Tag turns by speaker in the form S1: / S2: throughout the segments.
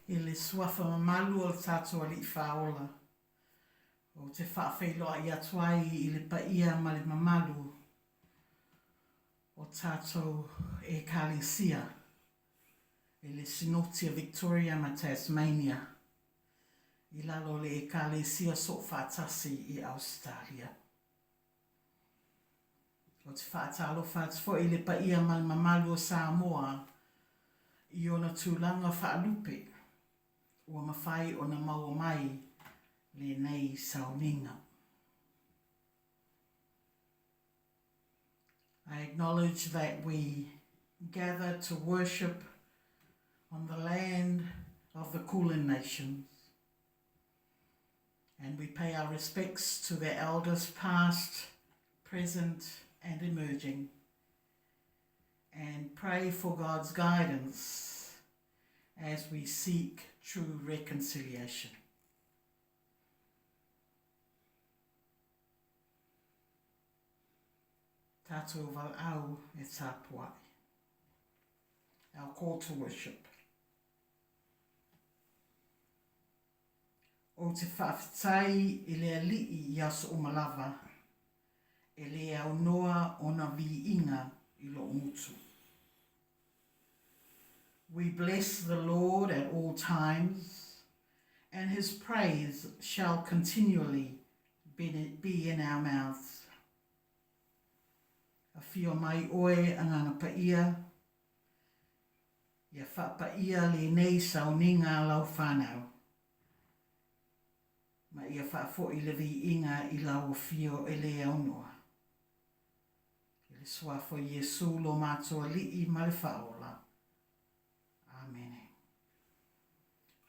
S1: I le suafa mamalu o le tatou Alii Faaola, ou te faafeiloai atu ai i le paia ma le mamalu o tatou Ekalesia i le Sinoti a Victoria ma Tasmania i lalo o le Ekalesia Soofaatasi i Ausetalia. Ou te faatalofa atu foi i le paia ma le mamalu o Samoa i ona tulaga faalupe ua mafai ona maua mai lenei sauniga. I acknowledge that we gather to worship on the land of the Kulin Nations and we pay our respects to their elders past, present and emerging and pray for God's guidance as we seek true reconciliation. Tātou valaau e tāpuai. Our call to worship. Ou te faafetai i le Alii i aso uma lava, e le aunoa ona viiga i lou gutu. We bless the Lord at all times, and his praise shall continually be in our mouths. Afio mai oe Agaga Paia, Ia faapaia lenei sauniga a lau whanau, ma ia faafoi le viiga i lau afio e le aunoa. I le Suafa o Iesu lo matou Alii ma le Faaola. Amene.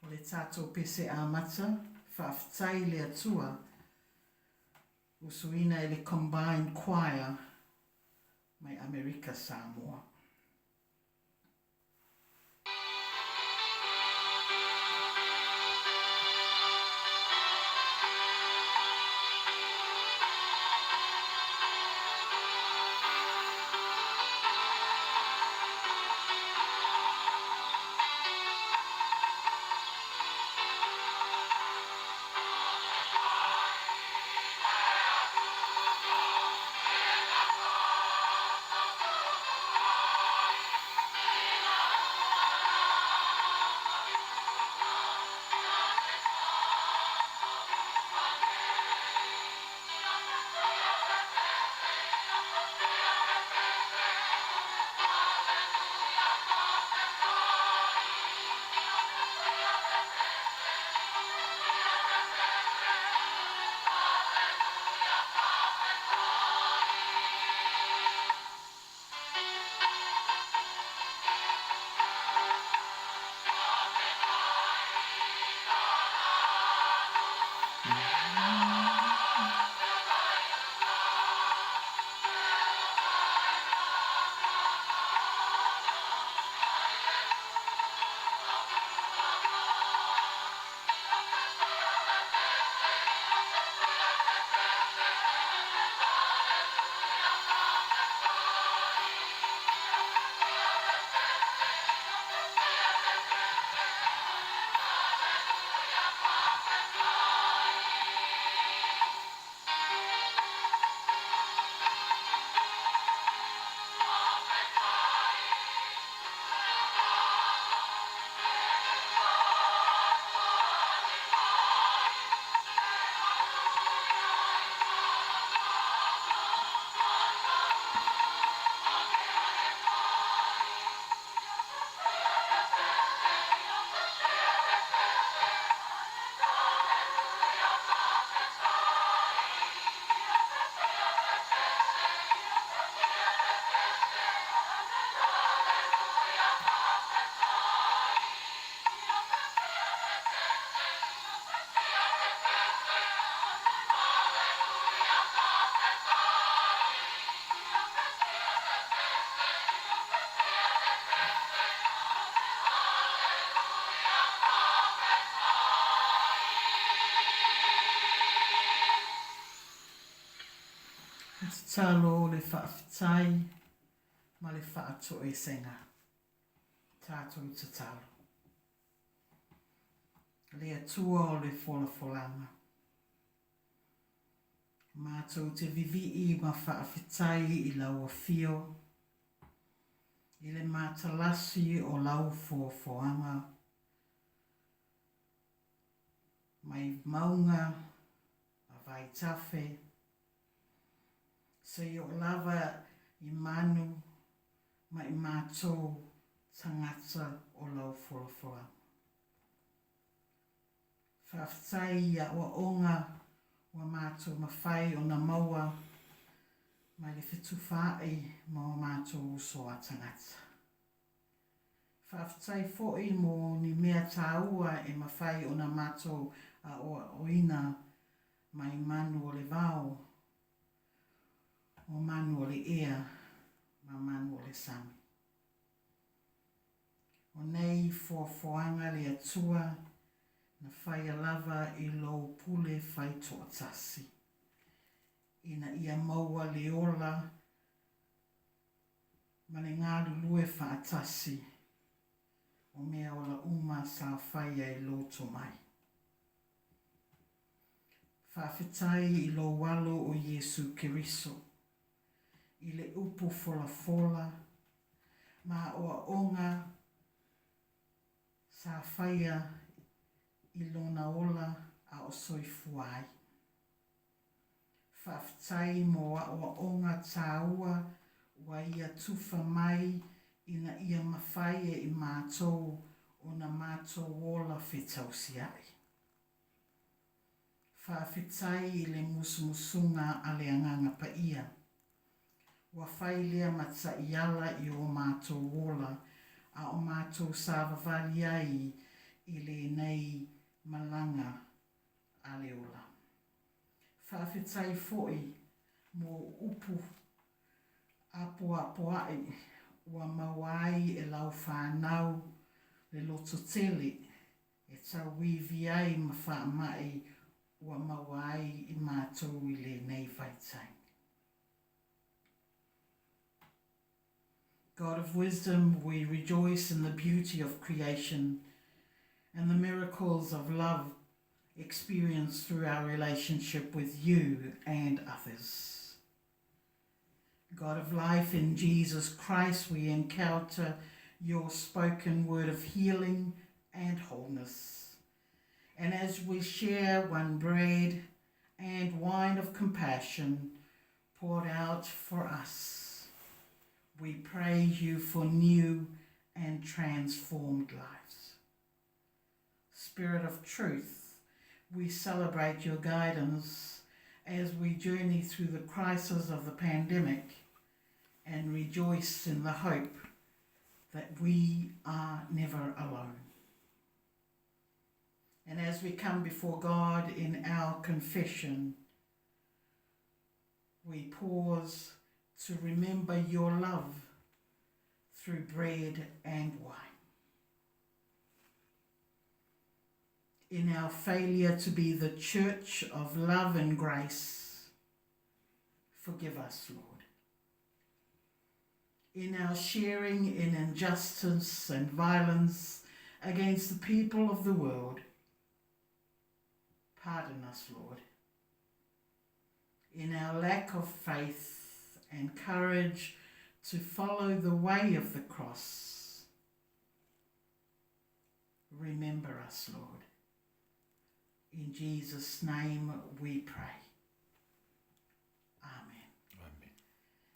S1: O le tatou pese amata, faafetai i le Atua, usuina e le Combined Choir mai Amerika Samoa. Tatalo le faafetai ma le faatoesega. Tatou tatalo. Le Atua o le folafolaga. Matou te vivii ma faafetai i lau afio, i le matalasi o lau foafoaga, mai mauga ma vaitafe, seia oo lava i manu ma i matou tagata o lau folafolaga. Faafetai i aoaoga ua matou mafai ona maua mai le fetufaai ma o matou uso a tagata. Faafetai foi mo ni mea tāua e mafai ona matou aoaoina mai manu o le vao, o manu o le ea ma manu o le sami. O nei foafoaga le Atua na faia lava i lou pule fai toatasi, ina ia maua le ola ma le galulue faatasi o mea ola uma sa faia i lou tomai. Faafetai i lou alo o Iesu Keriso, i le upu folafola ma aoaoga sa faia i lona ola a o soifua ai. Faafetai mo aoaoga tāua ua ia tufa mai ina ia mafai e i mātou ona mātou ola fetausia'i. Faafetai i le musumusuga a le Agaga Paia. Ua fai lea ma taiala i o mātou ola a o mātou savavali ai i lenei malaga a le ola. Faafetai foi mo upu apoapoa'i ua maua ai e lau whānau le lototele e tauivi ai ma faama'i ua maua ai i mātou i lenei vaitaimi. God of wisdom, we rejoice in the beauty of creation and the miracles of love experienced through our relationship with you and others. God of life, in Jesus Christ we encounter your spoken word of healing and wholeness. And as we share one bread and wine of compassion poured out for us, we praise you for new and transformed lives. Spirit of truth, we celebrate your guidance as we journey through the crisis of the pandemic and rejoice in the hope that we are never alone. And as we come before God in our confession, we pause to remember your love through bread and wine. In our failure to be the church of love and grace, forgive us, Lord. In our sharing in injustice and violence against the people of the world, pardon us, Lord. In our lack of faith and courage to follow the way of the cross, remember us, Lord. In Jesus' name we pray. Amen. Amen.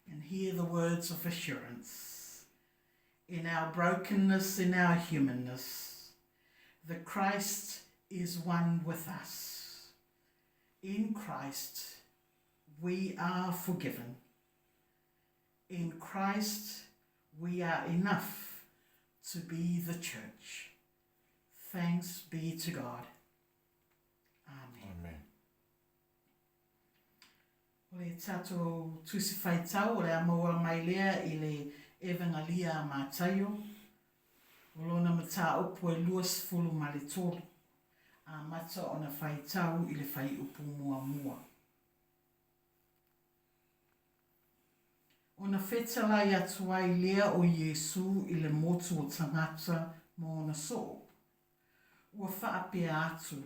S1: And hear the words of assurance. In our brokenness, in our humanness, the Christ is one with us. In Christ, we are forgiven. In Christ, we are enough to be the church. Thanks be to God. Amen. Amen. O le tatou Tusi Faitau o le a maua mai lea i le Evangalia a Mataio, o lona mataupu e 23, amata ona faitau i le fuaiupu muamua. Ona fetalai atu ai lea o Iesu i le motu o tagata ma ona soo. Ua faapea atu,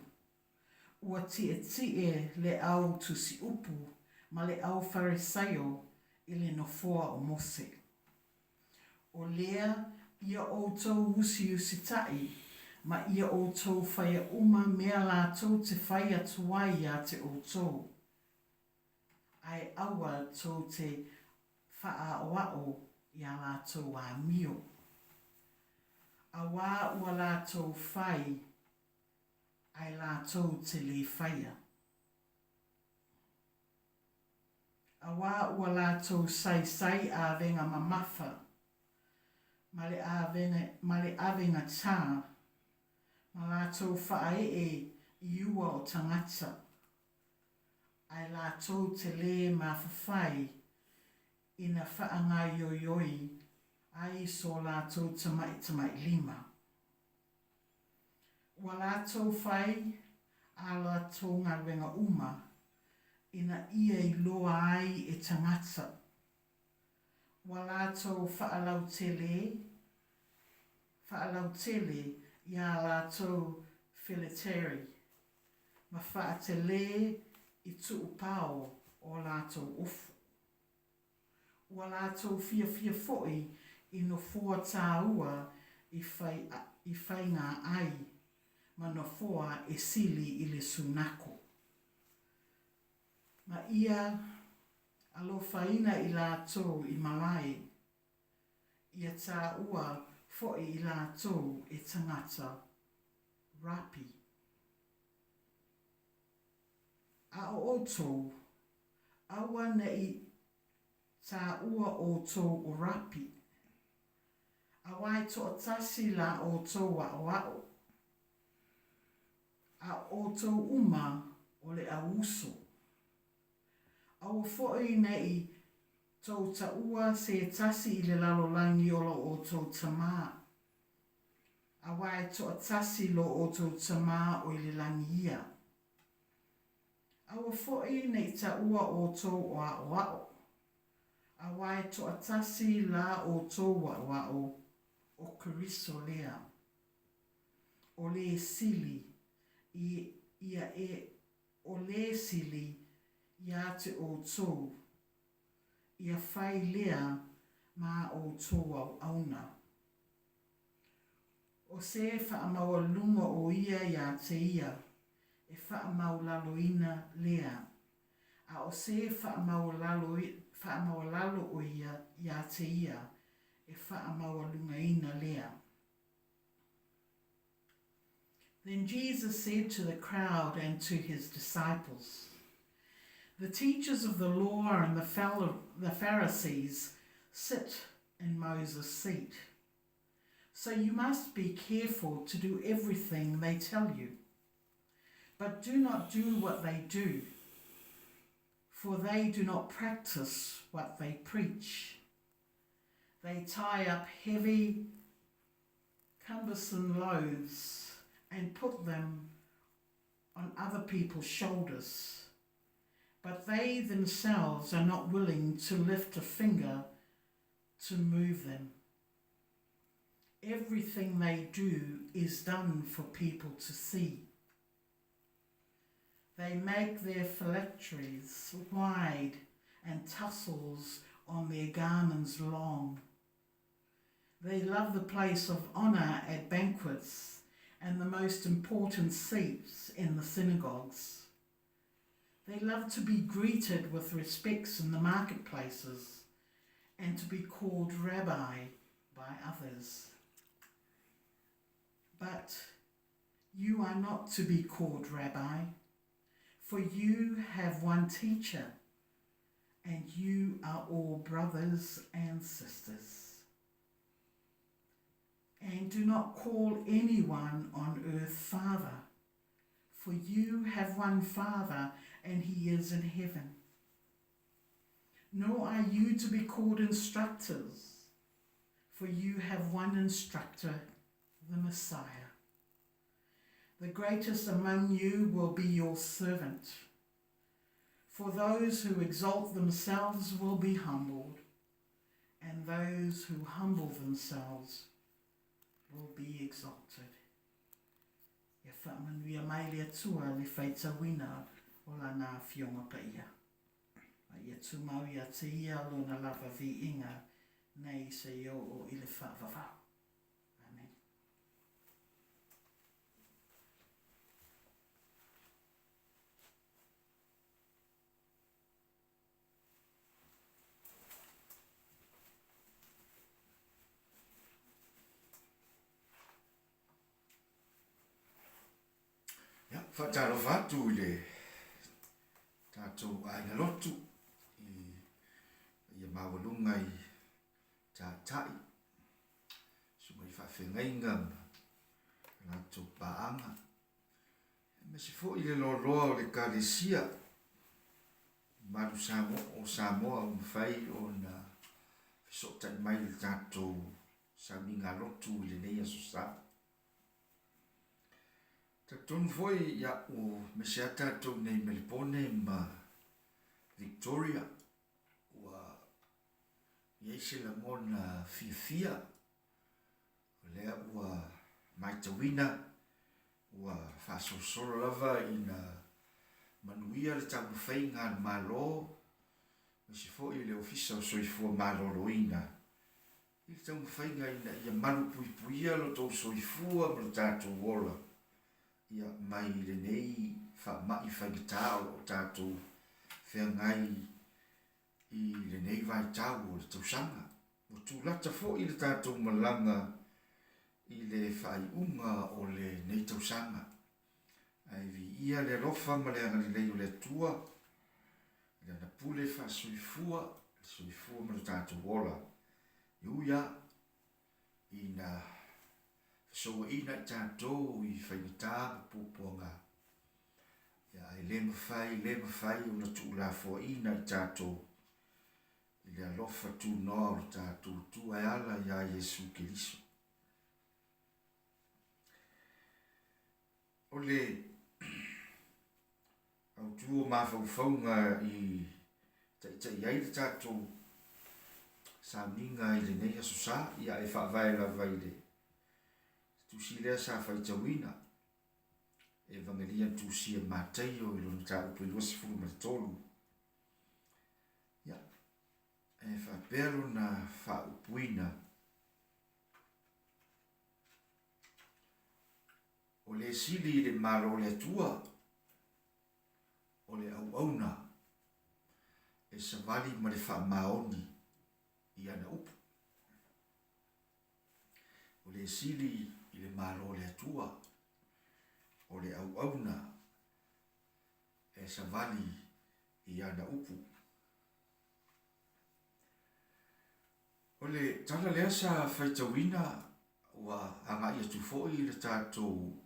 S1: Ua tietie le au tusiupu ma le au Farisaio i le nofoa o Mose. O lea, ia ʻoutou usiusitaʻi, ma ia ʻoutou faia uma mea lātou te fai atu ai iā te ʻoutou, ae aua tou te faaʻaoaʻo iā lātou āmio. Auā ua lātou fai, ae lātou te lē faia. Auā ua lātou saisai āvenga mamafa, ma le āvenga, ma le āvenga tā, ma lātou whaaee i ua o tangata, ae lātou te lē mawhawhai ina whaangaioioi ai so lātou tamaitamailima. Ua lātou fai ā lātou galuega uma, ina ia i loa ai e tangata. Ua lātou whaalautele, whaalautele i ā lātou filateri, ma whaatelē i tuupao o lātou ofu. Ua lātou fiafia foʻi i nofoa tāua i whai i whaingā ai ma nofoa e sili i le sunako. Ma ia alofaina i lātou i malae, ia tāua foʻi i lātou e tangata rapi. A o ʻoutou, aua neʻi tāua ʻoutou o rapi, auā e toʻatasi la ʻoutou aʻoaʻo, a o ʻoutou uma o le ʻauuso. Aua foʻi neʻi tou taʻua se tasi i le lalolagi o lo ʻoutou tamā, auā e toʻatasi lo ʻoutou tamā o i le lagi ia. Aua foʻi neʻi taʻua ʻoutou o aʻoaʻo, auā e toʻatasi la ʻoutou aʻoaʻo o Keriso lea, o lē sili i ia e o lē sili iā te ʻoutou, ia fai lea ma ʻoutou auauna. O se whaamaualunga o ia iā te ia, e whaamaulaloina lea. A o se whaamaualalo, whaamaualalo o ia iā te ia, e whaamaualungaina lea. Then Jesus said to the crowd and to his disciples, The teachers of the law and the, the Pharisees sit in Moses' seat. So you must be careful to do everything they tell you. But do not do what they do, for they do not practice what they preach. They tie up heavy, cumbersome loads and put them on other people's shoulders. But they themselves are not willing to lift a finger to move them. Everything they do is done for people to see. They make their phylacteries wide and tassels on their garments long. They love the place of honor at banquets and the most important seats in the synagogues. They love to be greeted with respects in the marketplaces and to be called rabbi by others. But you are not to be called rabbi, for you have one teacher, and you are all brothers and sisters. And do not call anyone on earth Father, for you have one Father, and he is in heaven. Nor are you to be called instructors, for you have one instructor, the Messiah. The greatest among you will be your servant. For those who exalt themselves will be humbled, and those who humble themselves will be exalted. Ia faamanuia mai le Atua le faitauina o Lana Afioga Paia. Ma ia tumau ia te Ia Lona lava viiga nei seia oo i le faavavau. Amene.
S2: Ia, faatalofa atu i le tatou aiga lotu i ia maualuga i taitai, susuga i faafeagaiga ma latou paaga, aemaise foi le loaloa o le Ekalesia malu Samoa, o Samoa ua mafai ona fesootai mai i le tatou sauniga lotu i lenei Aso Sa. Talitonu foi ia ua aemaise lava tatou i inei i Melepone ma Victoria ua i ai se lagona fiafia o lea ua matauina ua faasolosolo lava ina manuia le taumafaiga a le Malo aemaise foi le Ofisa o Soifua Maloloina i le taumafaiga ina ia malupuipuia lo outou soifua ma lo tatou ola ia mai lenei faamai faigata o lo o tatou feagai i lenei vaitau o le tausaga. Ua tulata foi le tatou malaga i le faaiuga o lenei tausaga. Ae viia le alofa ma le agalelei o le Atua i Lana pule faasoifua, le soifua ma lo tatou ola, e ui lava ina fesouaina i tatou i faigata ma puapuaga, ia ae le mafai, le mafai ona tuulafoaiina i tatou i le alofa tunoa o lo tatou Atua e ala iā Iesu Keriso. O le autu o mafaufauga i taitai ai le tatou sauniga i lenei Aso Sa, ia e faavae lava i le tusi lea sa faitauina, Evagelia na tusia e Mataio i lona mataupu e 23. Ia, e faapea lona faaupuina, O le sili i le Malo o le Atua, o le auauna e savali ma le faamaoni i ana upu. O le sili i le Malo o le Atua, o le auauna e savali i ana upu. O le tala lea sa faitauina ua agai atu foi i le tatou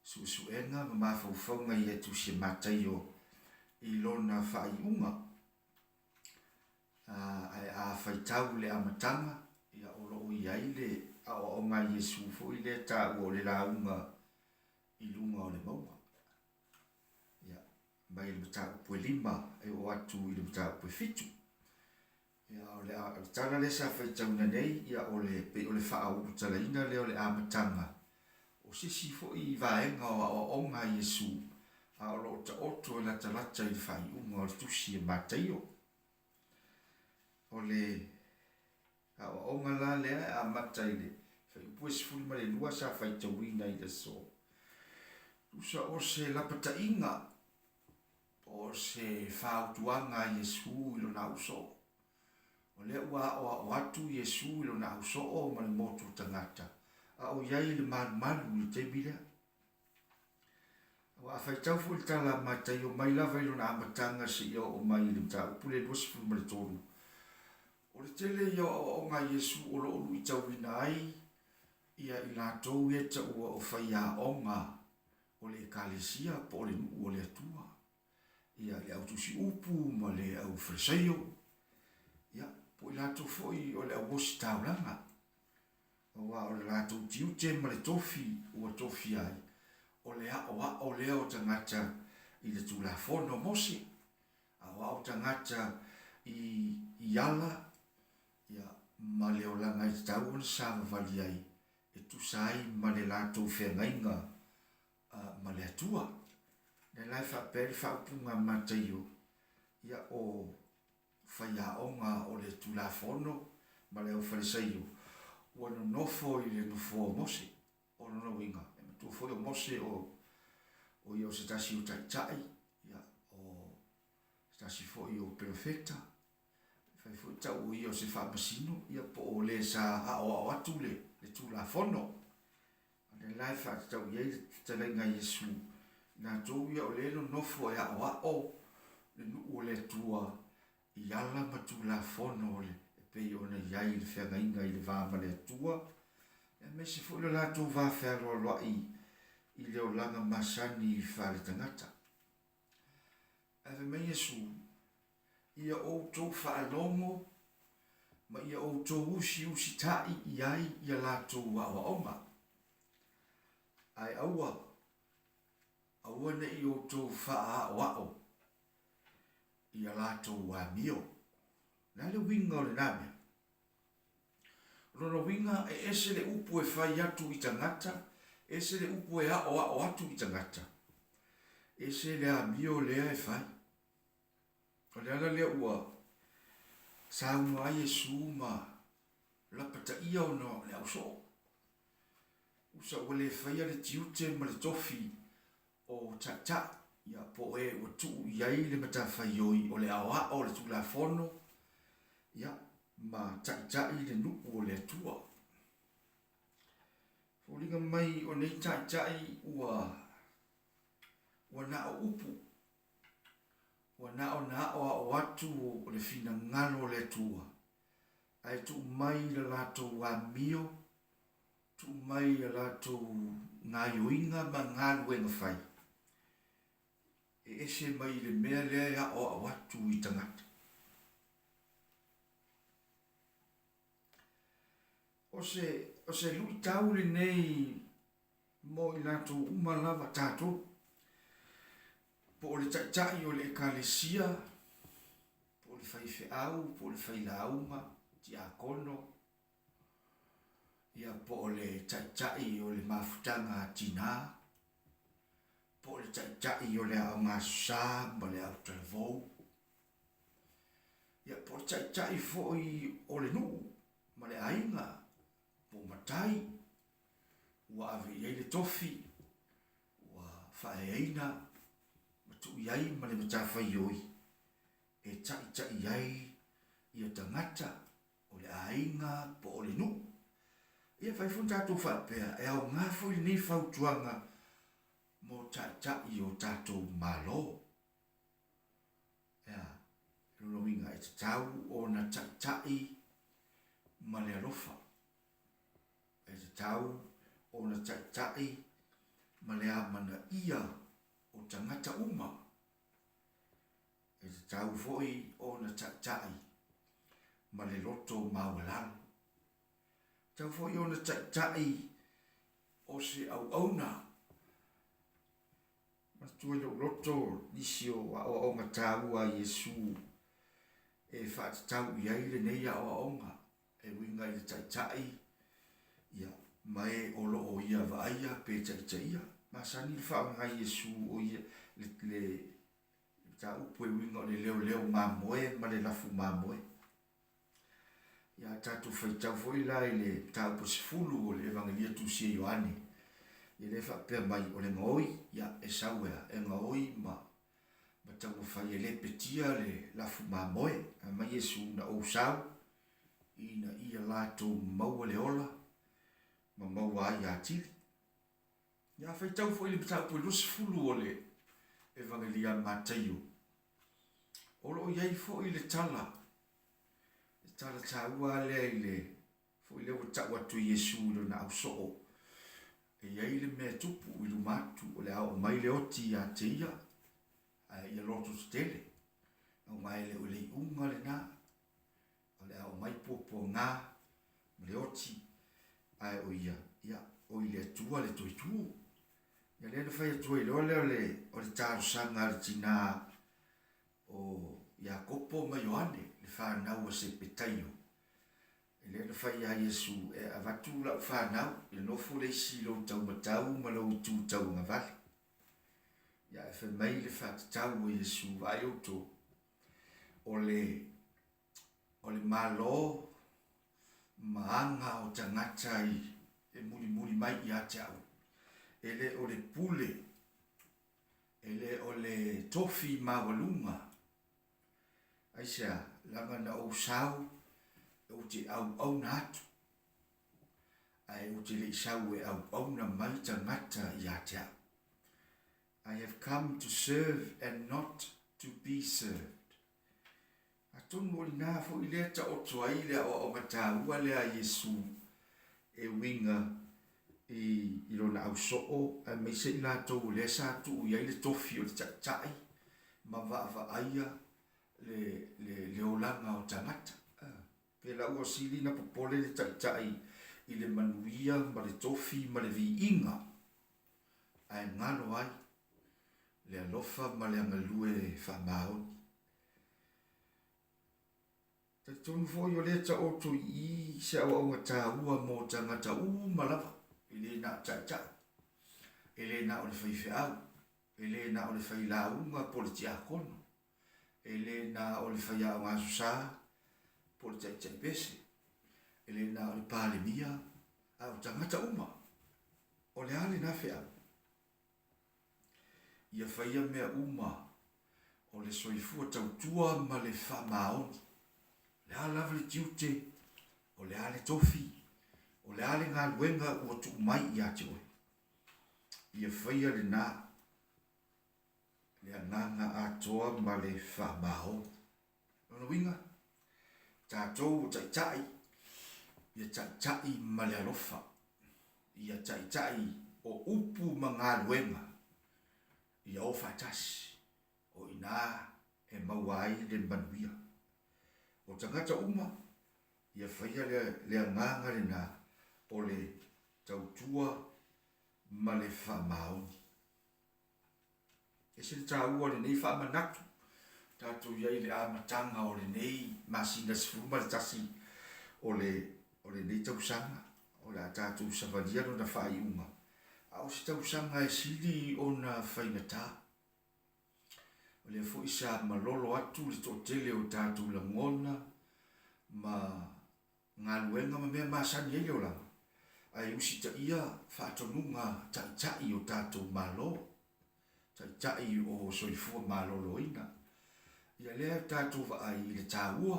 S2: suesuega ma mafaufauga i Ietusi e Mataio i lona faaiuga. Ae a faitau i le amataga, ia o lo o i ai le aoaoga a Iesu foi lea e taua o le lauga i luga o le mauga. Ia, mai le mataupu e 5 e oo atu i le mataupu e 7. Ia, o le, o le tala lea sa faitauina nei, ia, o le, pei o le faaulutalaina lea o le amataga o se isi foi vaega o aoaoga a Iesu, a o lo o taoto e latalata i le faaiuga o le tusi a Mataio. O le aoaoga la lea e amata i le fuaiupu e 12 sa faitauina i le aso. Tusa o se lapataiga Po o se fautuaga a Iesu i lona ausoo. O lea ua aoao atu Iesu i lona ausoo ma le motu o tagata, a o i ai i le malumalu i le taimi lea. Aua a faitau foi le tala a Mataio mai lava i lona amataga seia oo mai i le mataupu lea 23, o le tele ia o aoaoga a Iesu o lo o luitauina ai ia i latou ia e taua o faiaoga o le Ekalesia po o le nuu o le Atua, ia, le au tusi upu ma le au Farisaio, ia, po o i latou foi o le au ositaulaga, aua o le latou tiute ma le tofi ua tofia ai, o le aoao lea o tagata i le Tulafono a Mose, aoao tagata i, i ala, ia, ma le olaga e tatau ona savavali ai e tusa ai ma le latou feagaiga. ma le Atua. Lea la e faapea ai le faaupuga a Mataio, ia o faiaoga o le Tulafono ma le aufalesaio ua nonofo i le nofoa o Mose. O lona uiga, e matua foi o Mose o o ia o se tasi o taitai, ia, o se tasi foi o perofeta, e fai foi tau o ia o se faamasino, ia po o le sa aoao atu le, le Tulafono. A lea la e faatatau i ai le fetalaiga a Iesu, i latou ia o lea e nonofo e aoao le nuu o le Atua i ala ma Tulafono o le e pei ona i ai le feagaiga i le va ma le Atua, aemaise foi lo latou va fealoaloai i le olaga masani faaletagata. Ae fai mai Iesu, Ia outou faalogo ma ia outou usiusitaʻi i ai ia latou aoaoga, ae aua, aua ne i outou faaaoao i a latou amio. O le a le uiga o lena mea? O lona uiga, e ese le upu e fai atu i tagata, ese le upu e aoao atu i tagata, ese le amio lea e fai. O le ala lea ua saunoa ai Iesu ma lapataia ona o le ausoo. Usa ua le faia le tiute ma le tofi o taitai, ia, po o e ua tuu i ai le matafaioi o le aoao o le Tulafono, ia, ma taitai le nuu o le Atua. Foliga mai o nei taitai ua, ua na o upu, ua na o na aoao atu o le finagalo o le Atua, ae tuu mai le latou amio Tuu mai a latou gaioiga ma galuega fai e ese mai i le mea lea e aoao atu i tagata. O se, o se luitau lenei mo i latou uma lava tatou, po o le taitai o le Ekalesia, po o le faifeau, po o le failauga, tiakono, Ia, po o le taitai o le mafutaga a tinā, po o le taitai o le aoga Aso Sa ma le autalavou, ia, po o le taitai foi o le nuu ma le aiga, po o matai, ua ave i ai le tofi, ua faaeaina ma tuu i ai ma le matafaioi e taitai ai ia tagata o le aiga po o le nuu. Ia fai foi tatou faapea, e aoga foi lenei fautuaga mo taitai o tatou Malo. Ea, lona uiga e tatau ona taitai ma le alofa. E tatau ona taitai ma le amanaia o tagata uma. E tatau foi ona taitai ma le loto maualalo. E tatau foi ona taitai o se auauna. Manatua i lou loto nisi o aoaoga taua a Iesu e faatatau i ai lenei aoaoga e uiga i le taitai ia, ma e o lo o ia vaaia pe taitaia. Masani le faaaoga a Iesu o ia le, le mataupu e uiga o le leoleo mamoe ma le lafu mamoe. Ia a tatou faitau foi la i le mataupu e 10 o le Evagelia Tusi e Ioane, ia lea e faapea mai o le gaoi, ia e sau e a? E gaoi ma ma taumafai e lepetia le lafu mamoe. Fai mai Iesu, na ou sau ina ia latou maua le ola ma maua ai atili. Ia a faitau foi i le mataupu e 20 o le Evagelia a Mataio, o lo o i ai foi le tala, le tala taua lea i le foi lea ua tau atu e Iesu i lona ausoo, e i ai le mea e tupu i luma atu, o le a oo mai le oti ia te ia, ae ia loto tetele, aua e le o le iuga lena. O le a oo mai puapuaga ma le oti, ae o ia, ia, o i le Atua le toe tu. Ia lea na fai atu ai loa lea o le, o le talosaga a le tinā o Iakopo ma Ioane, le fanau a Sepetaio. E lea na fai ia Iesu, e avatu lau fanau, ia nofo le isi i lou taumatau ma lou itu tauagavale. Ia ae fai mai le faatatau a Iesu, Vaai outou, o le, o le Malo ma aga o tagata i, e mulimuli mai ia te au, e le o le pule, e le o le tofi maualuga. Aisea? Leaga na ou sau ou te auauna atu, ae ou te le i sau e auauna mai tagata ia te au. I have come to serve and not to be served. Atonu o lena foi lea taoto ai le aoaoga taua lea a Iesu e uiga i, i lona ausoo aemaise i latou o lea sa tuu i ai le tofi o le taitai ma vaavaaia le, le, le olaga o tagata. Pela ua sili na popole le taitai i le manuia ma le tofi ma le viiga, ae galo ai le alofa ma le agalue faamaoni. Talitonu foi o lea taoto i i se aoaoga taua mo tagata uma lava, e le na o taitai, e le na o le faifeau, e le na o le failauga po o le tiakono, e le na o le faiaoga Aso Sa po o le taitai pese, e le na o le Palemia, a o tagata uma. O le a lena feau? Ia faia mea uma o le soifua tautua ma le faamaoni. O le a lava le tiute, o le a le tofi, o le a le galuega ua tuu mai ia te oe. Ia faia lena le agaga atoa ma le faamaoni. Lona uiga, tatou o taitai, ia taitai ma le alofa, ia taitai o upu ma galuega, ia o faatasi, o i ina e maua ai le manuia. O tagata uma, ia faia le, le agaga lena o le tautua ma le faamaoni. Ese le taua o lenei faamanatu tatou i ai i le amataga o lenei masina 11 o le o lenei tausaga o le a tatou savalia lona faaiuga a o se tausaga e sili ona faigata. O lea foi sa malolo atu le toatele o tatou lagona ma galuega ma mea masani ai le olaga, ae usitaia faatonuga taitai o tatou Malo, taitai o soifua maloloina. Ia lea tatou vaai i le taua,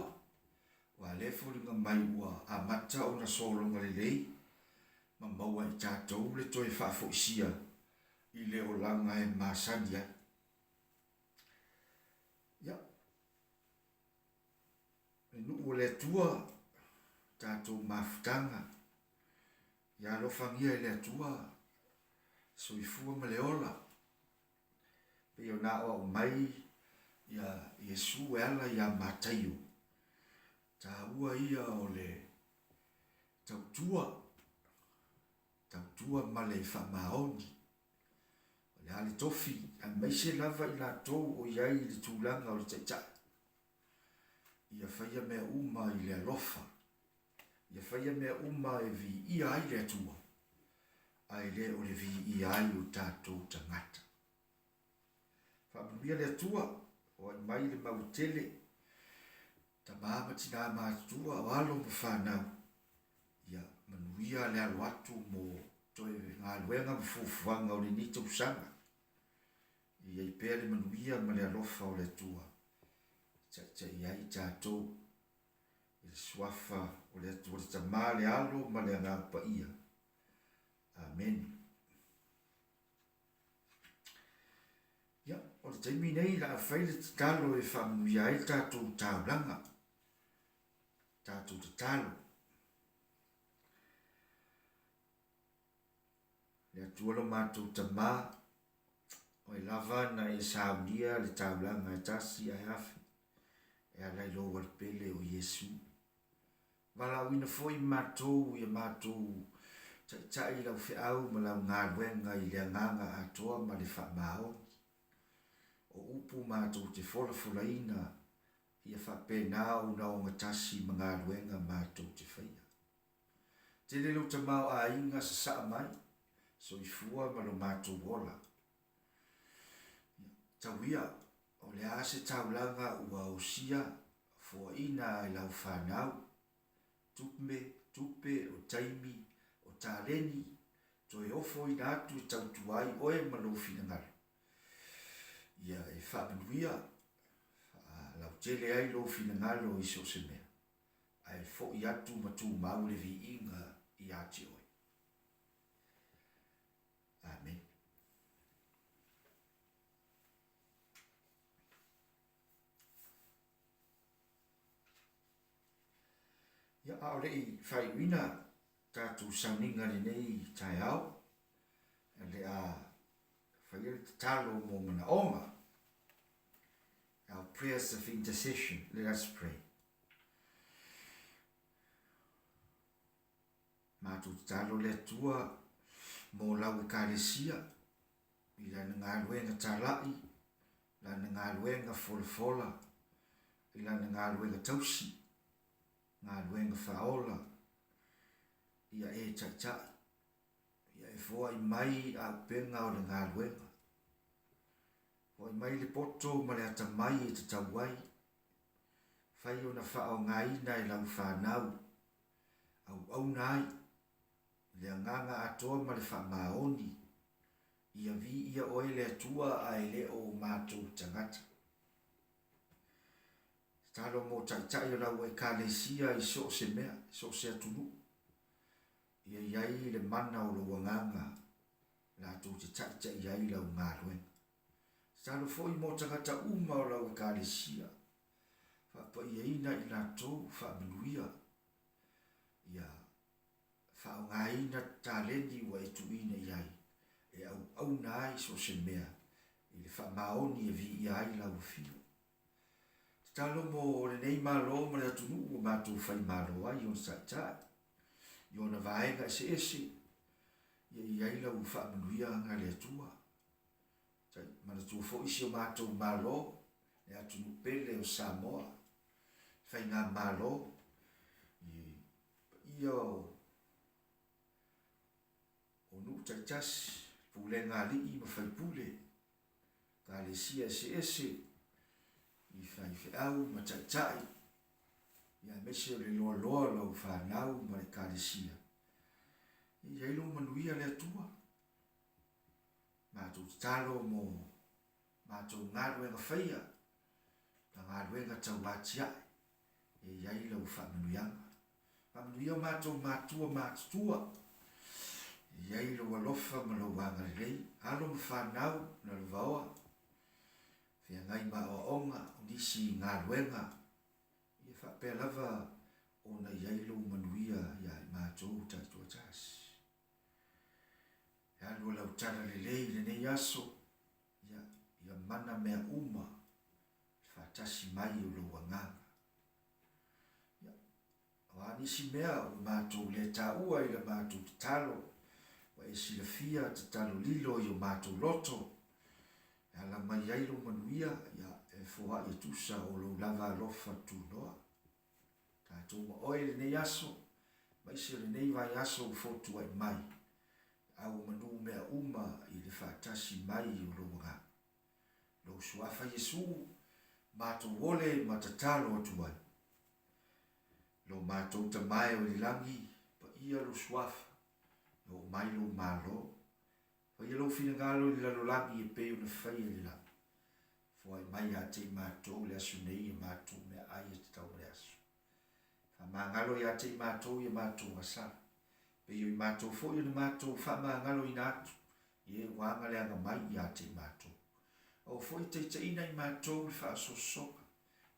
S2: aua lea e foliga mai ua amata ona sologa lelei ma maua e tatou le toe faafoisia i le olaga e masani ai. Ia, Le nuu o le Atua, tatou mafutaga, ia alofagia e le Atua le soifua ma le ola, pei ona aoao mai ia Iesu e ala ia Mataio, taua ia o le tautua, tautua ma le faamaoni, o le a le tofi, aemaise lava i latou o i ai i le tulaga o le taitai. Ia faia mea uma i le alofa. Ia faia mea uma e viia ai le Atua, ae le o le viia ai o tatou tagata. Faamanuia le Atua, o ai mai le mau tele, tama ma tinā matutua, o alo ma fanau, ia manuia le alo atu mo toe galuega ma fuafuaga o lenei tausaga. Ia i ai pea le manuia ma le alofa o le Atua e taitai ai tatou i le suafa o le Atua le Tama, le Alo ma le Agaga Paia. Amene. Ia, o le taimi nei la a fai le tatalo e faamanuia ai le tatou taulaga, tatou tatalo. Le Atua lo matou Tama, Oe lava na e saunia le taulaga e tasi ae afe, e ala i lou alupele o Iesu. Valaauina foi matou ia matou taitai i lau feau ma lau galuega i le agaga atoa ma le faamaoni. O upu matou te folafolaina ia faapena ona ogatasi ma galuega matou te faia. Tele lou tamaoaiga sasaa mai, soifua ma lo matou ola. Tau ia, o le a se taulaga ua osia foaina e lau fanau, tupme, tupe, o taimi, o taleni, toe ofoina atu e tautua ai oe ma lou finagalo. Ia e faamanuia, faalautele ai lou finagalo i so o se mea, ae foi atu ma tumau le viiga ia te oe. Amene. Ia, a o le i faaiuina tatou sauniga i lenei taeao, o le a faia le tatalo mo manaoga. Our prayers of intercession. Let us pray. Matou tatalo le Atua mo lau Ekalesia i lana galuega talai, lana galuega folafola, i lana galuega tausi, galuega faaola, ia e taitai, ia e foai mai auupega o le galuega. Foai mai le poto ma le atamai e tatau ai, fai ona faaaogaina e lau fanau, auauna ai, i le agaga atoa ma le faamaoni, ia viia oe le Atua ae le o matou tagata. Tatalo mo taitai o lau Ekalesia i so o se mea, i so o se atunuu, ia i ai le mana o lou agaga latou te taitai ai lau galuega. Tatalo foi mo tagata uma o lau Ekalesia, faapaiaina i latou, faamanuia, ia faaaogaina taleni ua e tuuina i ai e auauna ai so o se mea i le faamaoni e viia ai lau afio. Tatalo mo lenei Malo ma le atunuu ua matou fai malo ai i ona taitai, i ona vaega eseese, ia i ai lau faamanuiaga le Atua. Tai manatua foi si o matou Malo, le atunuu pele o Samoa, Faigamalo, i paia o o nuu taitasi, pulega alii ma faipule, ekalesia eseese, i faifeau ma taitai, ia aemaise o le loaloa o lau fanau ma le ekalesia. Ia i ai lou manuia le Atua. Matou tatalo mo matou galuega faia ma galuega tau atiae e i ai lau faamanuiaga. Faamanuia o matou matua matutua, e i ai lou alofa ma lou agalelei, alo ma fanau lalovaoa, feagai ma aoaoga, o nisi galuega, ia faapea lava ona i ai lou manuia ia i matou taitoatasi. E alu a lau tala lelei i lenei aso, ia, ia mana mea uma i le faatasi mai o lou agaga. Ia, o a nisi mea ua matou le taua i la matou tatalo, ua e silafia tatalo lilo i o matou loto, e ala mai ai lou manuia, ia, e foai e tusa o lou lava alofa tunoa. Tatou ma oe i lenei aso, aemaise o lenei vaiaso ua fotuai mai, a ua manu mea uma i le faatasi mai o lou agaga. Lou Suafa Iesu, matou ole ma tatalo atu ai. Lo matou Tama e o i le lagi, paia lou Suafa, e oo mai lou Malo. Faia lou finagalo i le lalolagi e pei ona faia i le lagi. Foai mai ia te i matou i le aso nei ia matou meaai e tatau ma le aso. Faamagalo ia te i matou ia matou asala. Pei o i matou foi ona matou faamagaloina atu i e ua agaleaga mai ia te i matou. Aua foi e taitaiina i matou i le faaosoosoga,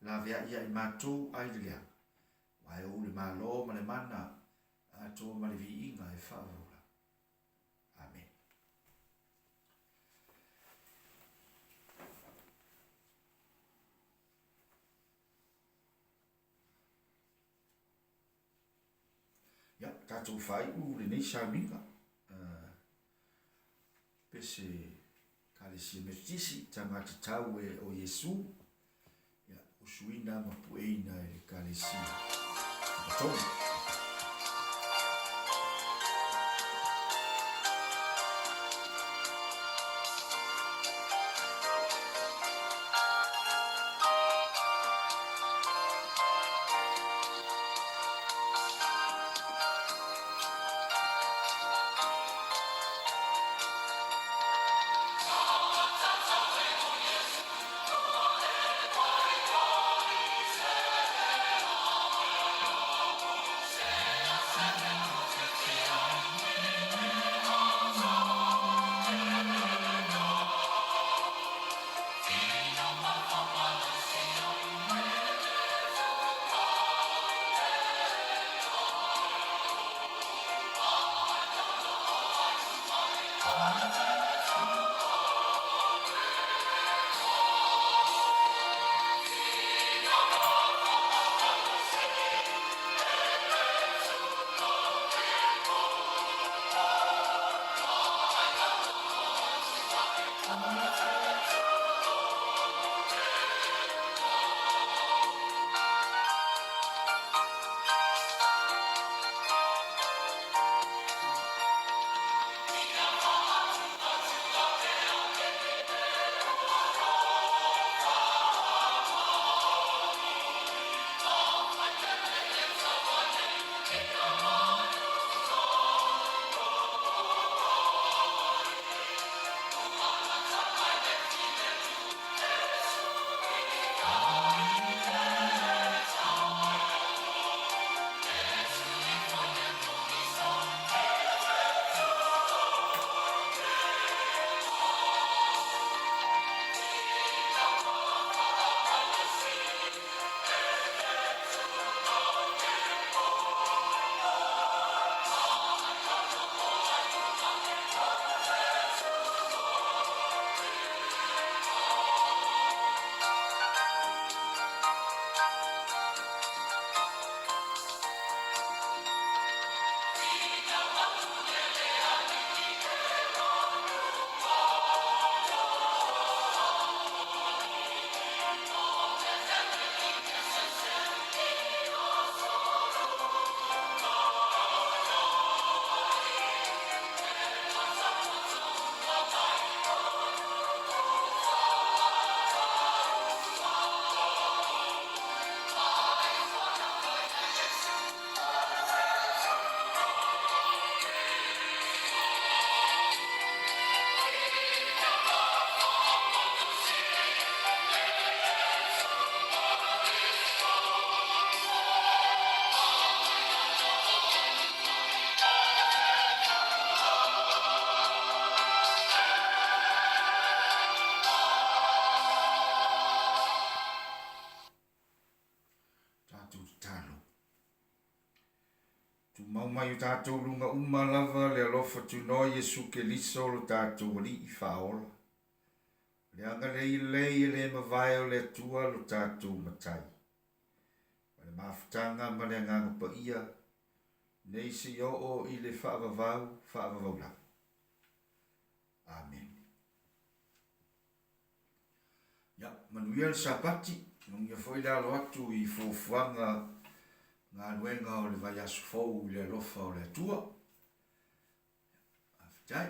S2: laveai ia i matou ai le leaga, aua e ou le Malo ma le mana atoa ma le viiga e faavavau lava. Amene. Ia, tatou faaiu lenei sauniga. Uh, pese Ekalesia Metotisi, tagata tau e o Iesu, ia, usuina ma pueina e le Ekalesia Whakatonu. mai o tatou luga uma lava le alofa tunoa Iesu Keliso lo tatou Alii Faaola, le agalelei lelei e le mavae o le Atua lo tatou Matai, ma le mafutaga ma le Agaga Paia, nei seia oo i le faavavau faavavau lava. Amene. Ia, manuia le Sapati, manuia foi le alo atu i fuafuaga galuega o le vaiaso fou i le alofa o le Atua. Faafetai.